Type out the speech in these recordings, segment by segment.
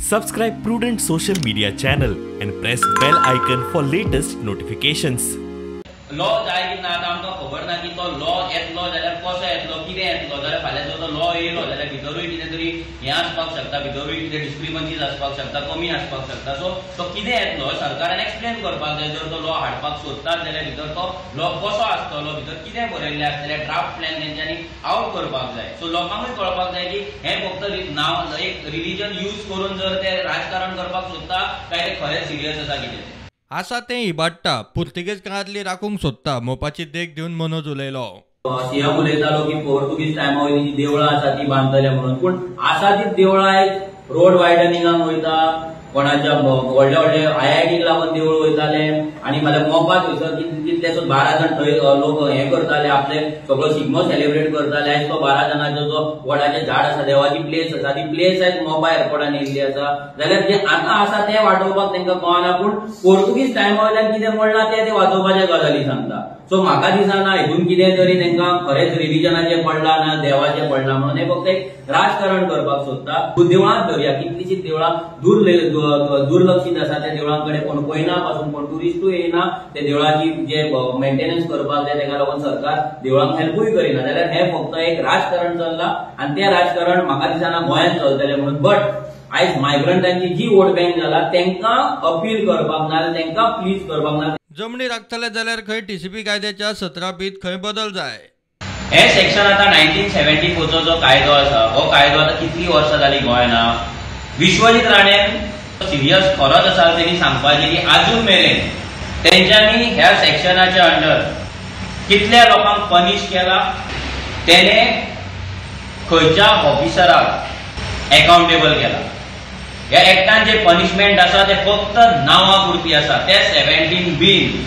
Subscribe Prudent social media channel and press bell icon for latest notifications. Law जाय की ना आतां आमकां खबर ना की तो लॉ येतलो जाल्यार कसो येतलो, कितें येतलो, जाल्यार फाल्यां जर तो लॉ येयलो जाल्यार भितरूय कितें तरी हें आसपाक शकता, भितरूय कितें डिस्क्रिपन्सीज आसपाक शकता, कमी आसपाक शकता. सो तो कितें येतलो सरकारान एक्सप्लेन करपाक जाय. जर तो लॉ हाडपाक सोदतात जाल्यार भितर तो लॉ कसो आसतलो, भितर कितें बरयल्लें आसतलें, ड्राफ्ट प्लॅन तेंच्यांनी आवट करपाक जाय. सो लोकांकूय कळपाक जाय की हें फक्त नांव एक रिलीजन यूज करून जर ते राजकारण करपाक सोदता काय ते खरें सिरियस आसा कितें तें. आसा तें इबाडटा, पुर्तुगेज काळांतली राखूंक सोदता, मोपाची देख दिवन मनोज उलयलो. सीएम उलयतालो की पोर्तुगीज टायमा वयली जी देवळां आसा ती बांदतले म्हणून, पूण आसा तीच देवळां आयज रोड वायडनिंगाक वयता, कोणाच्या व्हडले व्हडले आयआयटीक लागून देवूळ वयताले आनी फाल्यां मोपा थंयसर कितलेसो 12 जाण थंय लोक हें करताले, आपले सगळो शिगमो सेलिब्रेट करताले. आयज तो 12 जाणांचो जो वडाचें झाड आसा, देवाची प्लेस आसा, ती प्लेस आयज मोपा एअरपोर्टान येयल्ली आसा. जाल्यार जें आतां आसा तें वाटोवपाक तांकां कळना, पूण पोर्तुगीज टायमा वयल्यान कितें म्हणलां तें ते वाजोवपाच्या गजाली सांगता. सो म्हाका दिसना हितून कितें तरी तांकां खरेंच रिलिजनाचें पडलां ना देवाचें पडलां म्हणून हें फक्त एक राजकारण करपाक सोदता. देवळांत धरया, कितलींशींच देवळां दुर्लक्षीत आसा, त्या देवळां कडेन कोण पळयना पासून, कोण ट्युरिस्टूय येयना, त्या देवळाची जे मेंटेनन्स करपाक जाय तेका लागून सरकार देवळांक हेल्पूय करिना. जाल्यार हें फक्त एक राजकारण चल्लां आनी तें राजकारण म्हाका दिसना गोंयांत चलतलें म्हणून. बट आयज मायग्रंटांची जी वोट बँक जाला तेंकां अपील करपाक ना, तेंकां प्लीज करपाक ना. जमनी राखतले जाल्यार खंय टीसीपी कायद्याच्या 17 बीत खंय बदल जाय. हे सेक्शन आतां 1974चो जो कायदो आसा, हो कायदो आतां कितलीं वर्सां जालीं गोंयांत. विश्वजीत राणेन सिरियस खरोच आसा तेणी सांगपाचें की आजून मेरेन तेंच्यांनी ह्या सेक्शनाच्या अंडर कितल्या लोकांक पनिश केला, तेणे खंयच्या ऑफिसराक एकाउंटेबल केला. ह्या एक्टान जे पनिशमेंट आसा ते फक्त नांवा पुरती आसा. ते 17 बीन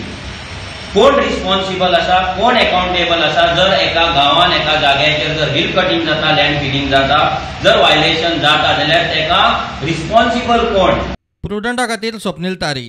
कोण रिस्पॉन्सिबल आसा, कोण एकाउंटेबल आसा. जर एका गांवान एका जाग्याचेर जर हिल कटिंग जाता, लँड फिलिंग जाता, जर वायलेशन जाता जाल्यार तेका रिस्पॉन्सिबल कोण. प्रुडंटा खातीर स्वप्नील तारी.